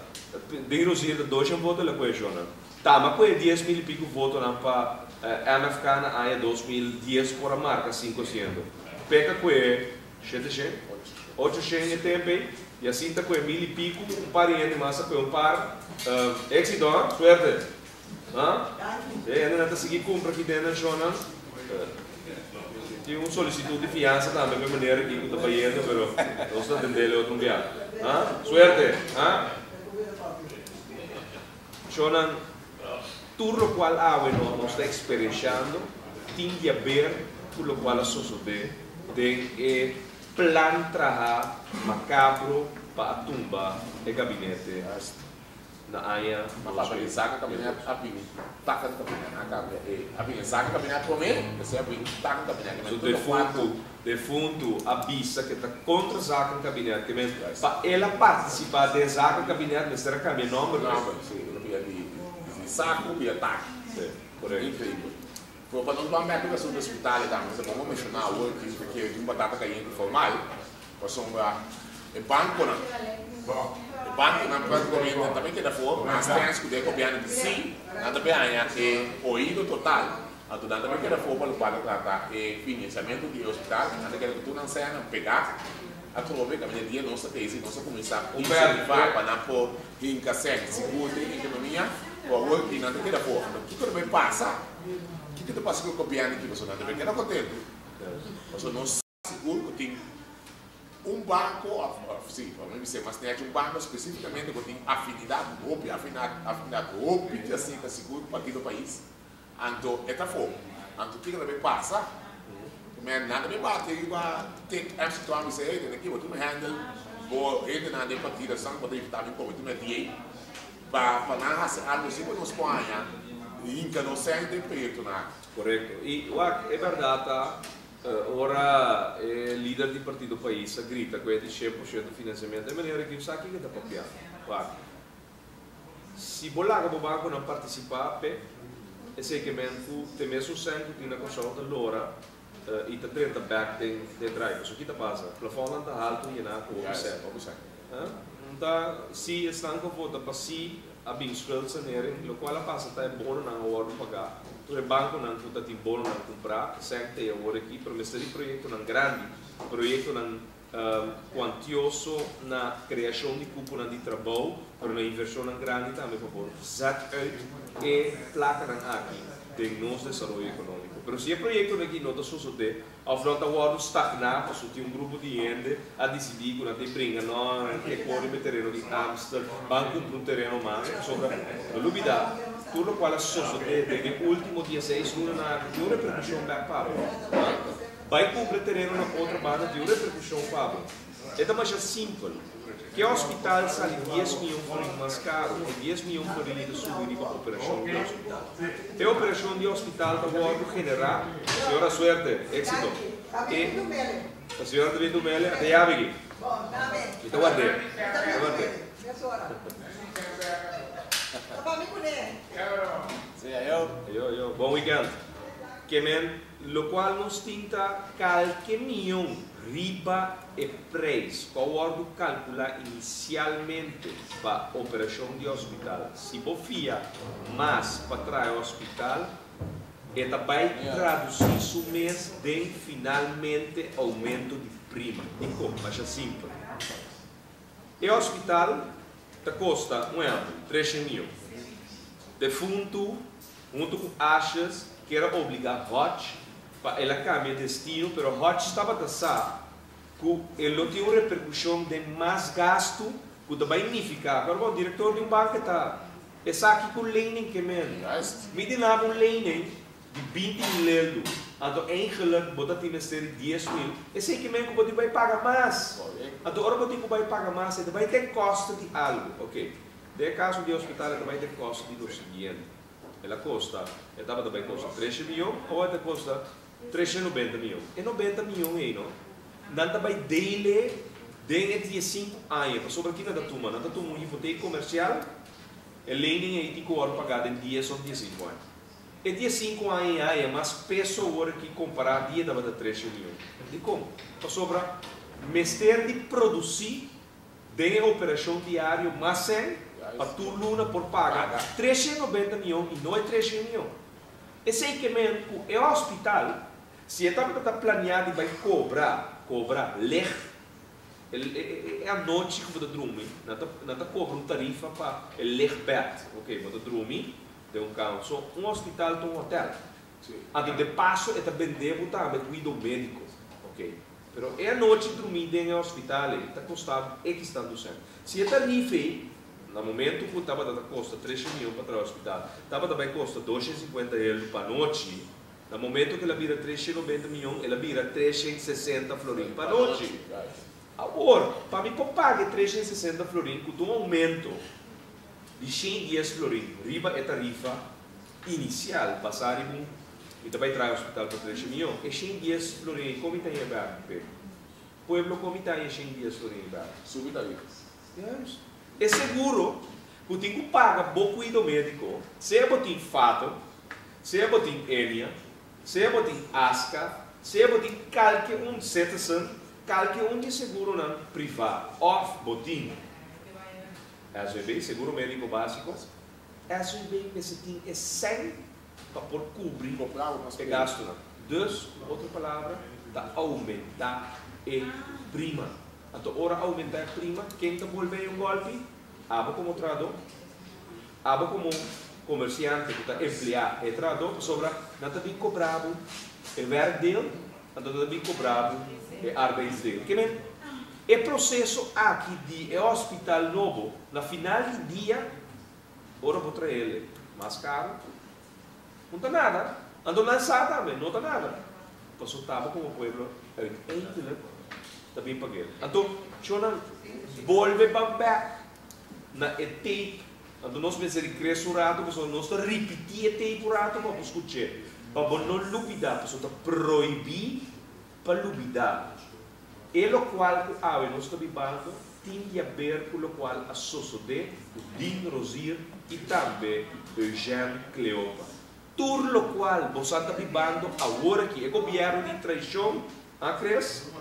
den Rosier ta 200 voto el a kohe shonnan. Tama ku e 10,000 i piku votonan pa MFK na aña 2010 por a marka 500. Peka ku e 700, 800 e tempu ei, i asin ta ku e mil i piku, un par di hende mas a kohe un par. Éxito, ha? Suerte! Ha? E hendenan ta sigui kumpra aki den nan shonnan. Tin un solisitud di fiansa tambe pa e manera aki ku ta bayendo, pero nos ta atendé el e otro un bia. Ha? Suerte! Ha? Shonnan, tur lokual awe no nos ta eksperenshando tin di aber ku lokual a sosodé den e plan traha makabro pa a tumba e gabinete na aña Ma papia di zaka kabinet a bini takan kabinet a kambia e a bini zaka kabinet prome esei a bini takan kabinet So defuntu defuntu a bisa ke ta kontra zakenkabinet ke men pa el a partisipa den zakenkabinet mester a kambia nomber pues. Nomber si el a bira di di saku bira taki. Si korekto. Increibel. Pero pa nos ban bek riba asuntu hospital e tambe mester bon bo menshoná awor ki ta kere di un batata kayente formal pasobra e bankonan e bankonan praktikamente tambe keda for mas tens ku den gobièrnu di si nan ta bin haña e oido total. Anto nan ta bay keda for pa locual ta trata e financiamento di e hospital, nan ta keda cu tur nan seanan pega atrobe caminda dia nos ta tezi nos a cuminsa incentiva pa nan por hinca sen sigur den economia cu awor aki nan ta keda for. Anto kico ta bay pasa? Kico ta pasa cu e gobierno aki? Pasobra nan ta bay keda contento pasobra nos sa sigur cu tin un banco of of si pa mi bisa mas nechi un banco specificamente cu tin afinidad hopi afinidad hopi di asina sigur cu partido pais. Anto e ta afó. Anto kiko ta bay pasa? Men nan ta bay bati riba tik MC Trump bisa hey tene aki bo tin un handle bo hendenan den partido esnan bo ta invita bin come tin un dia pa pa nan haci algo si pa nos por haña hinca nos sèn den proyectonan aki. Korekto. I wak, e bèrdat ta, ora e lider di Partido Pais a grita ku e di 100% finansiamentu, e manera ki sa kiko e ta papia. Wak. Si bo laga bo bankonan partisipá p'e, esei ke men ku te mesun sèn ku tin na Kòrsou ta lora i ta drenta bèk den den drai. Pasobra ki ta pasa? Plafònnan ta haltu yená ku hopi sèn. Ta si esnan ku a vota pa sí a bin schuldsanering, lokual a pasa ta e bononan a wòrdu pagá. Tur e bankonan ku ta tin bononan kumprá, sèn te awor aki, pero mester di proyektonan grandi, proyektonan Cuantioso na creacion di cuponan di trabou, pero na inversionnan grandi tambe pa por zet uit e placanan aki den nos desaroyo economico. Pero si e proyectonan aki no ta sosode of nan ta wordo stagna pasobra tin un grupo di hende a dicidi cu nan ta bringa no, nan ke core riba e tereno di Amstel, ban cumpra un tereno mas, pasobra no lubida tur locual a sosode den e ultimo dieseis lunanan aki tin un repercusion bek pa bo. Bai kumpra tereno na otro banda tin un reperkushon pa bo. E ta masha simpel. Ke hospital sali 10 miyon florin mas karu e 10 miyon florin ta subi riba operashon di hospital. E operashon di hospital ta wòrdu generá. Señora suerte, éxito. E A señora ta bin Dumele, a ta yabi aki. Mi ta ward'é. Mi ta ward'é. Ayo, ayo. Bon weekend. Ke men Lokual nos tin ta kalke mion riba e preis ku a wòrdu kalkulá inisialmente pa operashon di hospital. Si bo fia mas pa traha e hospital, e ta bai tradusí su mes den finalmente oumento di prima. Dikon? Masha simpel. E hospital ta kosta, un ehèmpel, 300 mion. Defuntu Huntu ku Ashes kier a obligá Hodge Pa el a kambia destino, pero Hodge tabata sa ku e lo tin un reperkushon den mas gastu ku ta bai nifiká. Pero bon, direktor di un banka ta esaki ku lening ke men. Mi di naba un lening di 20 mil eldu, anto eigenlijk bo ta tin mester di 10 mil. Esei ke men ku bo tin bai paga mas. Anto ora bo tin ku bai paga mas, e ta bai ten kosto di algu. Ok. Den kaso di hospital, e ta bai ten kosto di lo siguiente. El a kosta, e tabata bai kosta 13 mion, òf e ta kosta 390 mion. E 90 mion ei, no? Nan ta bai deel den e 15 aña, pasobra aki nan ta tuma, nan ta tuma un hipotek komersial, e lening ei tin ku wòrdu pagá den 10 òf 15 aña. E 15 aña ei mas peso awor ku kompará dia tabata 13 mion. Di kon? Pasobra mester di produsí den operashon diario mas sèn pa tur luna por paga 390 mion i no e 300 mion. Esei ke men ku e hospital, si e tabata planeá di bai kobra leg, e anochi ku bo ta drumi, nan ta kobra un tarifa pa e ligbed, ok, bo ta drumi den un kama. So, un hospital ta un hotel. Anto de paso e ta bende bo tambe kuido médiko, ok. Pero e anochi drumi den hospital ta kosta X tantu sèn. Si e tarifa, na momento ku tabata kosta 3 mion pa traha hospital, tabata bai kosta 250 euro pa anochi, na momento ku el a bira 390 mion, el a bira 360 florin pa anochi. Awor, pa mi por paga 360 florin, ku un oumento di 110 florin, riba e tarifa inisial, basá un, i tambe traha hospital pa 3 mion, e 110 florin, kon ta yega? Pueblo, kon ta 110 florin? Subi tarifa. Juist. E seguro ku tin ku paga bo kuido médiko, sea bo tin Fatum, sea bo tin Ennia, sea bo tin ASKA, sea bo tin kualke un Citizen, kualke un di seguronan privá, òf bo tin SVB, seguro médiko básiko, SVB mester tin e sèn pa por kubri e gastonan. Dus, otro palabra, ta oumentá e prima. Anto, ora oumentá e prima, ken ta bolbe un gòlpi? Abo komo trahadó, abo komo komersiante ku ta empleá e trahadó, pasobra nan ta bin kobra bo e werkdeel, anto nan ta bin kobra bo e arbeidsdeel. Ke men, e proseso aki di e hospital nobo, na final di dia, ora bo traha mas karu, no ta nada. Anto nan sa tambe, no ta nada. Pasobra ta abo komo pueblo, uiteindelijk, ta bin pag'é. Anto, shonnan, bolbe pa back na e tape. Anto nos mester krese un ratu, pasobra nos ta ripití e tape un ratu pa skucha. Pa no lubidá, pasobra ta prohibí pa lubidá. E lokual ku awe nos ta bibando, tin di haber ku lokual a sosodé ku Dean Rozier i tambe Eugène Cleopa. Tur lokual bo ta bibando awor aki, e gobièrnu di traishon, a Chris?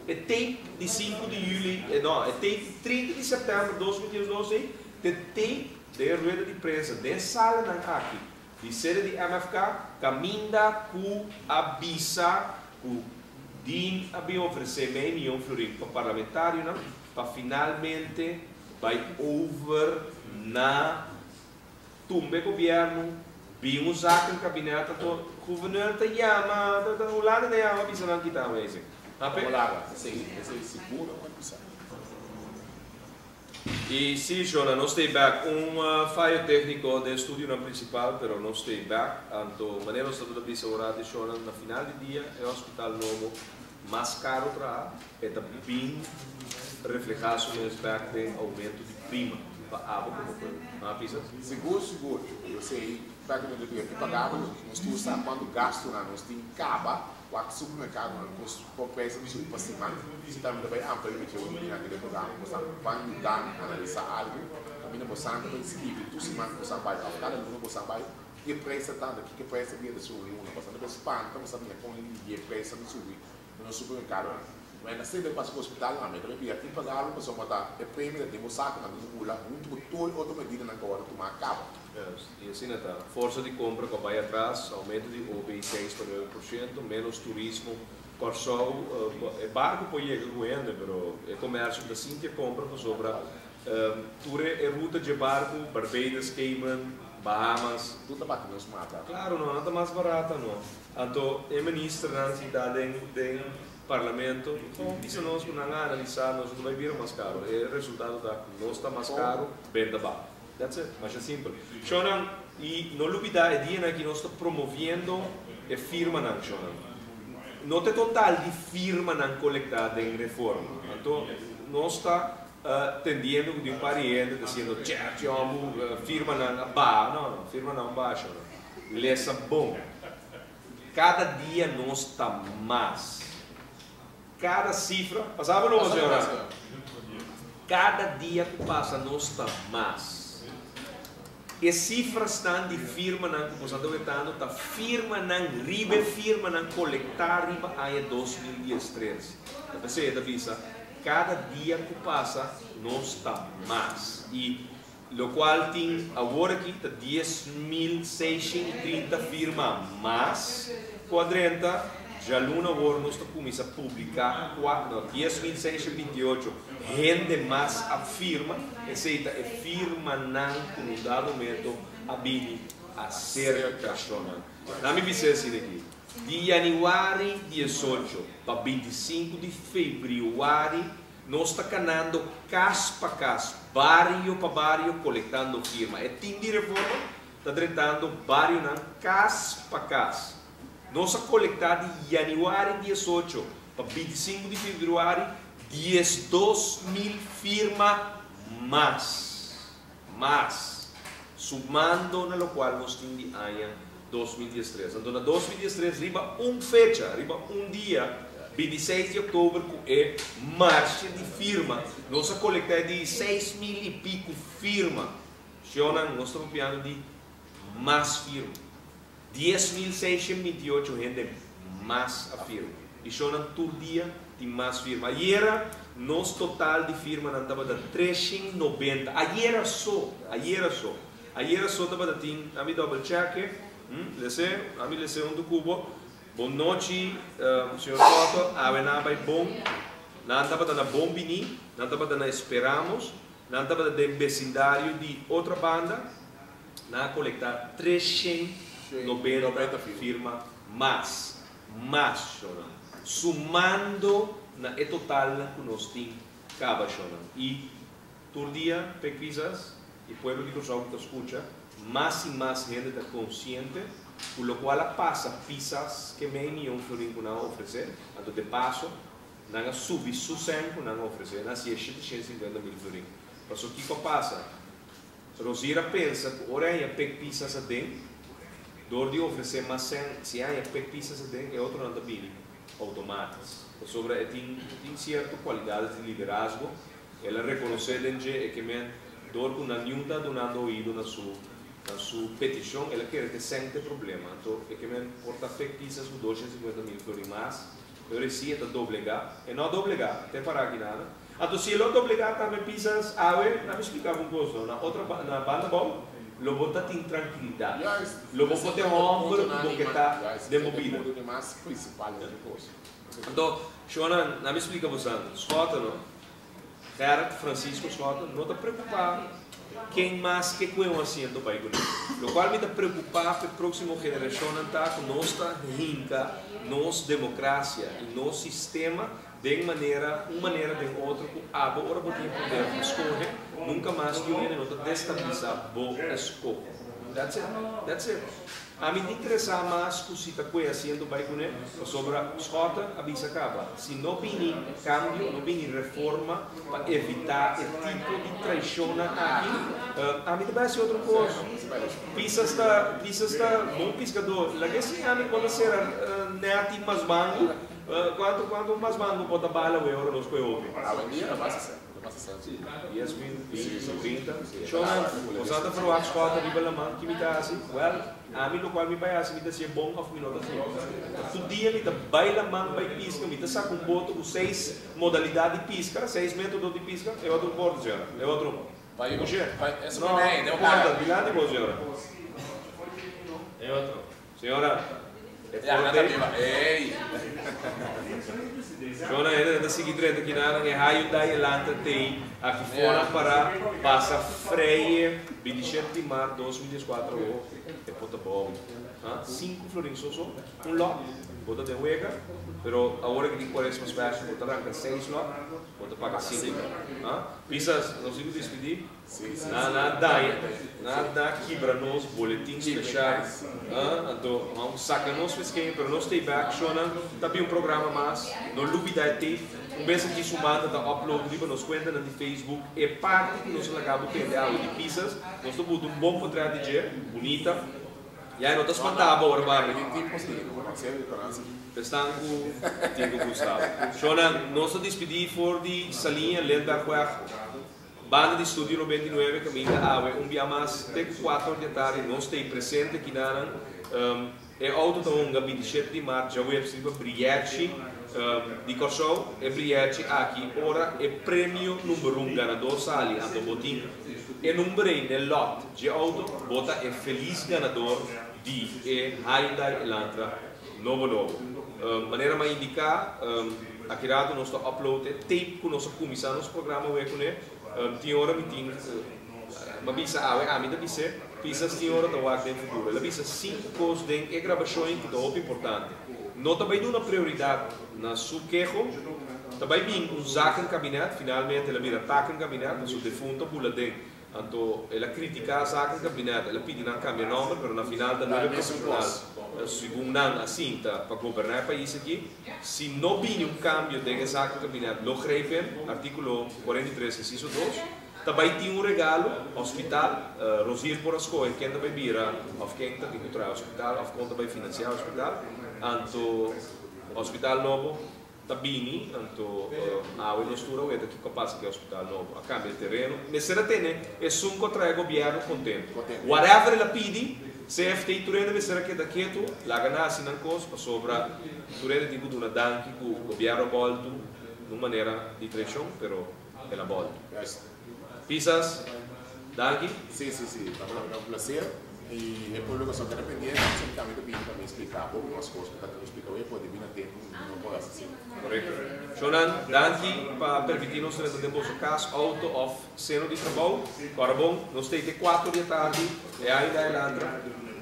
E tape di 5 di yüli, no, e tape di 30 di sèptèmber di 2012, e tape di rueda di prensa, den salanan aki, di sede di MFK, kaminda ku a bisa ku Dean a bin ofresé mei mion florin pa parlamentarionan, pa finalmente bai over na tumba gobièrnu, bin un zakenkabinet, anto gouverneur ta yama, ta Hulanda ta yama, bisa nan kita aanwijzing. Vamos lá, esei sigur no bisa. I sí, Jona, nos ta back. Un fayo tékniko den estudio prinsipal, pero nos ta back. Anto, manera nos ta bisa ora di Jona, na final di dia, e hospital nobo mas karu traha, e ta bin reflehá su mes back den oumento di prima pa abo komo pueblo. Ah, bisa? Sigur, sigur. Esei, práktikamente dia ku paga, nos tur sa kuantu gasto na nos tin kaba, wak supermerkado nan kos por preis di subi pa siman. Si tambe bai amplia riba dje di den programa, bo ban yuda analisá algu. Kaminda bo sa ta skibi tur siman bo bai, òf kada luna bo bai, ki preis ta tantu, ki preis ta bira subi una, bo ta spanta, bo sa kon e preis ta subi no supermerkado. Mas na semper pasa ku hospital, na tambe bira impagabel, pasobra ta e premio den bo saka nan bula huntu ku tur otro medidanan ku a tuma kaba. Yes. I asina ta. Forsa di kompra ku bai atras, oumento di OB 6,9%, menos turismo. Kòrsou, e barku por yega ku hende, pero e komersio ta sinti kompra pasobra tur e ruta di barku, Barbados, Cayman, Bahamas. Tur ta bati nos mata. Claro no, nan ta mas barata no. Anto e ministernan sinta den den parlamento bisa nos cu nan a analisa nos no ta bay bira mas caro. E resultado ta cu nos ta mas caro, benta ba. That's it, masha simpel. Shownan, y no lubida e dianan aki nos ta promoviendo e firmanan, shownan. No ta e total di firmanan colecta den reforma. Anto nos ta tendiendo cu di un par di hende ta haciendo tjè, tjè, hombu, firmanan a baha. No, no, firmanan a baha, shownan. Lesa bon. Cada dia nos ta mas. Cada cifra, pasa bo no, señora? Cada dia cu pasa nos ta mas. E cifrasnan di firmanan cu boso ta wetando ta firmanan riba e firmanan colecta riba aña 2013. Ta p'esey e ta bisa, cada dia cu pasa nos ta mas. Y locual tin awor aki ta 10,630 firma mas cu a drenta. Djaluna awor nos ta cuminsa publica cua, no, 10,628 hende mas a firma. Esey ta e firmanan cu na un dado momento a bini acerca shonan. Na mi bisa esey aki, di januari 18 pa 25 di februari nos ta canando cas pa cas, bario pa bario colectando firma. E team di reforma ta drentando barionan cas pa cas. Nos a colecta di januari 18 pa 25 di februari 12,000 firma mas. Mas. Sumando na locual nos tin di aña 2013. Anto na 2013 riba un fecha, riba un dia, 26 di october cu e marcha di firma, nos a colecta di 6,000 y pico firma. Shownan, nos ta papiando di mas firma. 10,628 hende mas a firma. Y shownan tur dia tin mas firma. Ayera nos total di firmanan tabata 390. Ayera so, ayera so. Ayera so tabata tin, ami double check, lese, ami lese un cubo. Bon nochi, señor Soto, awe na bay bon. Nan tabata na Bon Bini, nan tabata na Esperamos, nan tabata den vecindario di otra banda. Nan a colecta 390 firma mas, mas, shonan. Sumando na e totalnan cu nos tin caba, shonan. Y tur dia, Pek Pisas y pueblo di Curaçao cu ta scucha, mas y mas hende ta consciente cu locual a pasa Pisas ke mei miyon florin cu nan a ofrece, anto de paso nan a subi su cen cu nan a ofrece, nan a haci e 750 mil florin. Paso kico a pasa? Rosier a pensa cu ora e haña Pek Pisas aden, door di ofrece mas cen, si e haña Pek Pisas aden, e otronan ta bini automatis. Pasobra e tin tin cierto cualidades di liderazgo, el a reconoce den dje e ke men door cu nan niun ta dunando oido na su na su peticion, el a kere te cen te problema. Anto e ke men por ta Pek Pisas cu 250 mil florin mas, pero e si e ta doblega, e no a doblega, te para aki nada. Anto si e lo doblegá tambe Pisas awe, na mi spliká bo un kos no, na otro na banda abou lo bo ta tin trankilidat. Lo bo por ta e hòmber ku bo ke ta den bo bida. Anto, shownan, na mi splika bosan, Schotten no, Gerrit Francisco Schotten no ta preokupá ken mas ke kue un asiento bai kuné. Lokual mi ta preokupá pa e próksimo generashonnan ta ku nos ta hinka nos demokrasia i nos sistema Den manera, un manera den otro cu abo ora bo tin e poder pa scoge, nunca mas niun hende no ta destabilisa bo escoho. That's it. That's it. Ami ta interesa mas cu si ta cue asiento bay cune, pasobra Schotten a bisa caba, si no bini cambio, no bini reforma pa evita e tipo di traicionnan aki, ami ta bay haci otro cos. Pisas ta, Pisas ta bon piscador. Laga e siña mi con ta cera net y mas mango. Cuanto cuanto mas mango bo ta bala wey ora nos coe hopi? Awendia ta basta cen, ta basta cen. Si, 10 mil, 20, 30. Shownan, bo sa ta verwagt schot riba laman, ki mi ta haci? Well, ami locual mi bay haci, mi ta hacié bon of mi no ta hacié. Tur dia mi ta bay laman bay pisca, mi ta saca un boto cu seis modalidad di pisca, seis metodo di pisca. E otro porta, señora, e otro. Bay, Oye, bay, eso no, mi mei, porta, dilanti bo, señora. E otro. Señora. Ya, nan ta biba. Ey! Shona hende nan ta sigui drenta kina nan e Hyundai Elantra tei aki for nan para pasa freye 27 di maart 2014 awo e por ta bou. Ha? Sinku florin so so un lot bo ta den wega pero awor aki tin cuaresma special bo ta ranka seis lot bo ta paga sinku. Ha? Pisas nos tin ku dispidi. Na na daña, na na kibra nos boletin special, anto nan saca nos mesken, pero nos stay back, shownan ta bin un programa mas, no lubida e tape, un bes aki su manda ta upload riba nos cuentanan di Facebook, e parti cu nos a laga bo tende awe di pisas, nos ta buta un bon potret di dje, bunita, ya e no ta spanta bo ora bo habri. Esnan cu tin cu gusta bo. Shownan, nos ta dispidi for di Saliña Lindbergweg. Banda di Studio 99 kaminda awe un bia mas te ku kuater or di atardi nos ta ei presente kinanan. E outo ta hunga 27 di mart djaweps riba Brièchi di Kòrsou. E Brièchi aki ora e premio number un ganador sali anto bo tin e number ei n'e lòt dje outo bo ta e felis ganador di e Hyundai Elantra nobo nobo. Manera m'a indiká, aki rato nos ta upload e tape ku nos a kuminsá nos programa wei kuné. Tin ora mi tin, m'a bisa awe, ami ta bis'é, pisas tin ora ta wak den futuro. El a bisa sinku kos den e grabashon ei ku ta hopi importante. No ta bai duna prioridat na su keho, ta bai bin un zakenkabinet, finalmente el a bira takenkabinet, pasobra defuntu a bula den. Anto el a critica zakenkabinet, el a pidi nan cambia nomber, pero na final ta nuebe profesional, segun nan a sinta pa goberna e pais aki. Si no bini un cambio den e zakenkabinet lo greep in, articulo 43 inciso 2, ta bay tin un regalo, hospital, Rozier por a scoge ken ta bay bira of ken ta tin cu traha hospital of con ta bay financia hospital, anto hospital nobo. Ta bini, anto awe nos tur a weta kiko a pasa ku e hospital nobo. A kambia e tereno. Mester a tene esun ku a trae gobièrnu kontentu. Whatever el a pidi, CFT tur hende mester a keda ketu, laga nan hasi nan kos, pasobra tur hende tin ku duna danki ku gobièrnu a bòltu, nun manera di traishon, pero el a bòltu. Pisas, danki. Sí, sí, sí. Tabata un placer. Y e pueblo cu so keda pendiente, mi sali tambe ta bini pa mi explica hopi mas cos cu ta mi explica hoy, por debi na tempo mi no por haci asina. Correcto. Shonan, danki pa permiti nos drenta den boso cas, auto of seno di trabou. Ora bon, nos ta te cuatro di atardi, e ainda elantra.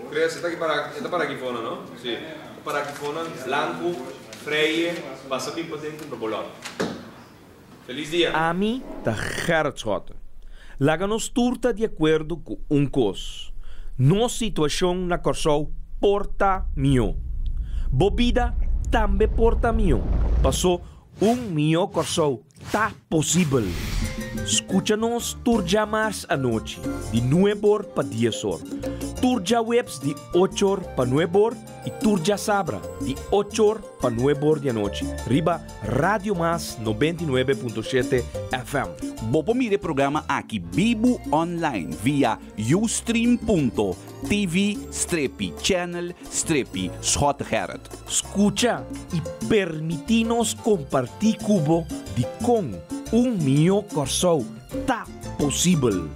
Chris, e ta aki para, e ta para aki fona, no? Si, ta para aki fona, blanco, freye, pasa bin paden cumpra bolot. Feliz dia! Ami ta Gerrit Schotten. Laga nos tur ta di akuerdo ku un kos, nos situashon na Kòrsou por ta mihó. Bo bida tambe por ta mihó, pasó un mihó Kòrsou ta posibel. Skucha nos tur djamars anochi di nueb'or pa dies'or, tur djaweps di och'or pa nueb'or i tur djasabra di och'or pa nueb'or di anochi riba Radio Mas 99.7 FM. Bo por mira e programa aki bibu online via ustream.tv strepi channel strepi Schottegerrit. Skucha i permití nos kompartí ku bo dikon un mihó Kòrsou ta posibel.